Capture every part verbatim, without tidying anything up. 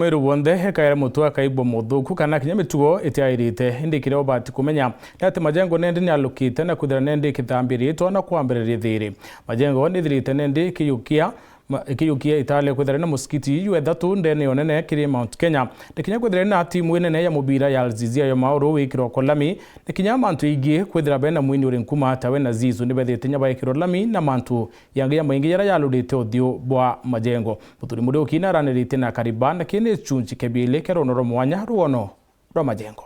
Mwiru wonthe ekaira mutu akaigua muthuku kana kinya mitugo itiairite, indi kiria ubati kumenya ni ati Majengo nendi ni alukite na kwithira nendi ikithambiritwa na kwambiriria thiri. Majengo nithirite nendi ikiyukia ma-, ikiyukia itale kwithira na musikiti ju ethatu ndene yo nene kiri Mount Kenya. Ni kinya kwithira na timu inene ya mubira ya Al Azizia yo mauru wikirwa kwa lami, ni kinya mantu ingi kwithira bena mwini uri nkuma tawe na Zizu ni bethite nya baikirwa lami na mantu yangi ya maingi jaria jalurite uthiu bwa Majengo. Muthuri Muriuki naraniritie na Kariba, na kii ni gicunci kia biili kia rugono rwa mwanya, rugono rwa Majengo.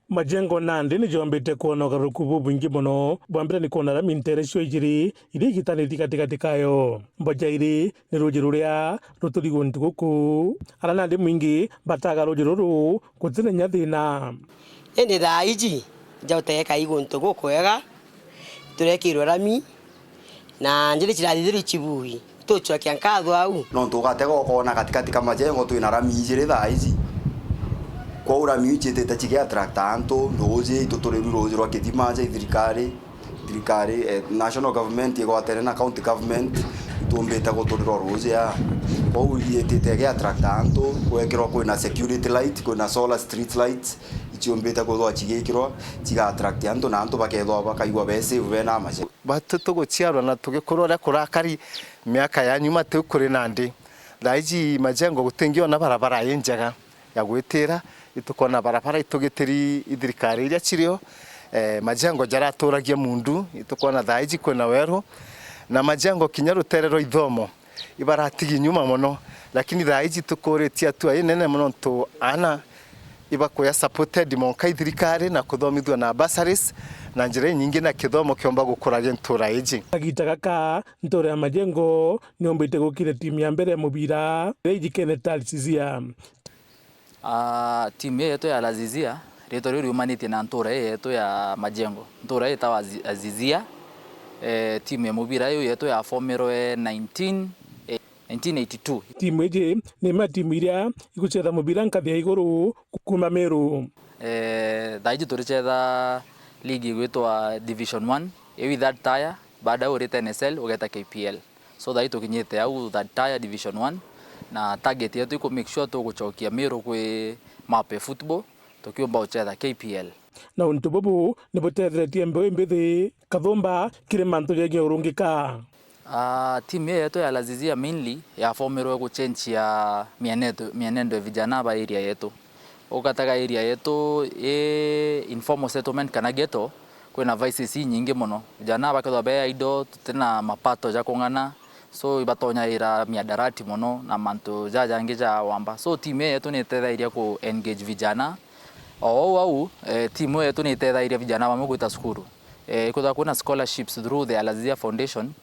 Majengo nandi ni jombite kwona ugaruruku bubwingi mono. Bwa mbere ni kwona rami ntere cio ijiri iria igitanitie gatigati kayo. Mboja iri ni ruuji ruria ruturi guntu guku. Ara nandi mwingi bataga ruuji ruru guti na inya thina. Indi thaa iji, nja utegeka i guntu gukwega, turekirwe rami, na njiri cirathithirwe icibui, tucokia nkatho au. Nontu ugatega ukoona gatigati ka Majengo twina rami ijiri thaa iji. Kwou rami iu iciitite cigi attract antu, ruuji, itu turi ruuji rwa kithima ja ithirikari. Thirikari, eh, national government igwatene na county government, itumbite guturirwa ruuji aa. Kwou iitite igi attract antu, gwekirwa kwina security light, kwina solar street lights, iciumbite kwithirwa cigikirwa, ciga attract antu, na antu bakethirwa bakaigua be safe bena Majengo. Batu tuguciarwa na tugikurwa uria kurakari miaka ya nyuma, tiu kuri nandi. Thaa iji Majengo gutingiona barabara injega ya gwitira, itukwona barabara itugitiri ithirikari iria cirio, eh, Majengo jaraturagia mundu, itukwona thaa iji kwina weru, na Majengo kinya rutere rwa ithomo ibaratigi nyuma mono, lakini thaa iji tukuritie hatua inene mono, ntu aana ibakuya supported monka ithirikari na kuthomithua na bursaries na njira inyingi, na kithomo kiomba gukuragia ntura iji. Kagita gaka, ntura ya Majengo niumbite gukira timu ya mbere ya mubira iria ijikene ta Al Azizia. Ah, timu ii yetu ya Al Azizia, riitwa riu riumanitie na ntura ii yetu ya Majengo. Ntura ii itawa Azi-, Azizia. Eh, timu ya mubira iu yetu yafomirwe nineteen, eh, nineteen eighty-two. Timu iji ni imwe ya timu iria igucetha mubira nkathi ya iguru ku-, kuuma Meru. Eh, thaa iji turicetha ligi igwitwa Division One, iu i third tier, baada urite N S L, ugeta K P L. So, thaa ii tukinyite au third tier, Division One, na target yetu i ku make sure tugucokia Meru kwi map ya football, tukiumba gucetha K P L. Na untu bubu ni butetheretie mbeu imbithi kathumba kiri mantu jegie urungika. Ah, timu ii yetu ya Al Azizia mainly yafomirwe guchenchia mienendo, mienendo ya vijana ba area yetu. Ugataga area yetu i informal settlement kana ghetto, kwina vices inyingi mono. Vijana bakethwa be idle, tutina mapato ja kung'ana, so ibatonyaira miadarati mono na mantu jajangi ja wamba. So timu ii yetu ni itethairia ku engage vijana. O au au, eh, timu ii yetu ni itethairia vijana bamwe gwita cukuru. Eh, ikwithirwa kwina scholarships through the Al Azizia Foundation,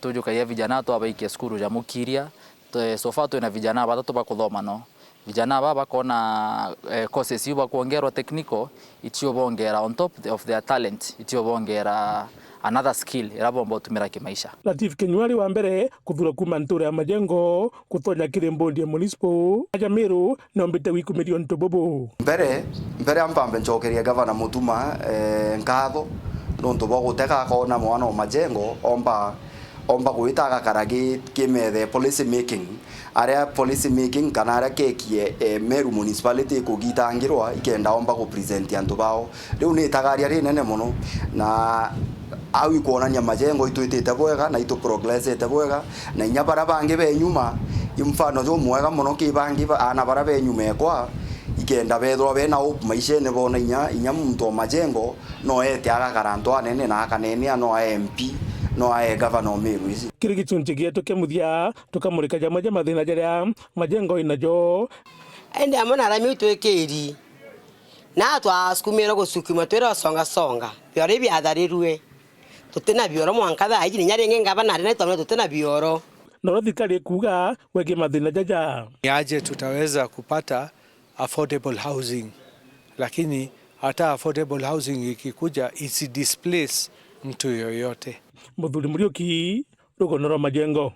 tujukagia vijana twabaikia cukuru ja mukiria. Twe-, so far twina vijana batatu bakuthoma no. Vijana aba bakona, eh, courses iu bakwongerwa technical, itiubongera on top of their talent, itiubongera another skill ira bomba utumira kimaisha. Latif Kenyua ari wa mbere kuthura kuuma ntura ya Majengo gutonya kiri mbondi ya municipal. Aja Meru, noombite gwikumiria untu bubu. Mbere, mbere ampambe ncokerie Gavana Mutuma, eh, nkatho nontu bwa gutega akoona mwana o Majengo omba, omba gwita agakara gi, kimethe policy making, aria policy making kana aria kekie, eh, Meru Municipality ikugitangirwa ikenda omba gupresent antu bao. Riu ni itagaria rinene mono, na au ikwonania Majengo itwitite bwega na itu progressite bwega, na inya baria bangi be nyuma, i mfano jumwega mono ki bangi ba-, aana baria be nyuma ekwa, ikenda bethirwa bena hope maishene boona inya, inya muntu o Majengo no ete agakara antu anene na akanenea, no ae M P, no ae gavana o Meru ici. Kiri gicunci gietu kia muthia, tukamurika jamwe ja mathina jaria Majengo inajo. Indi amwe na rami twikiri, na twasukumirwe gusukumwa twirwa songa songa, bioro biatharirue. Tutina bioro mwanka thaa iji, na inya ringi ngavana ari na itwamwira tutina bioro. Na uria thirikari ikuuga wegii mathina jaja. Ni aje tutaweza kupata affordable housing, lakini hata affordable housing ikikuja, isi displace mtu yoyote. Muthuri Muriuki, rugono rwa Majengo.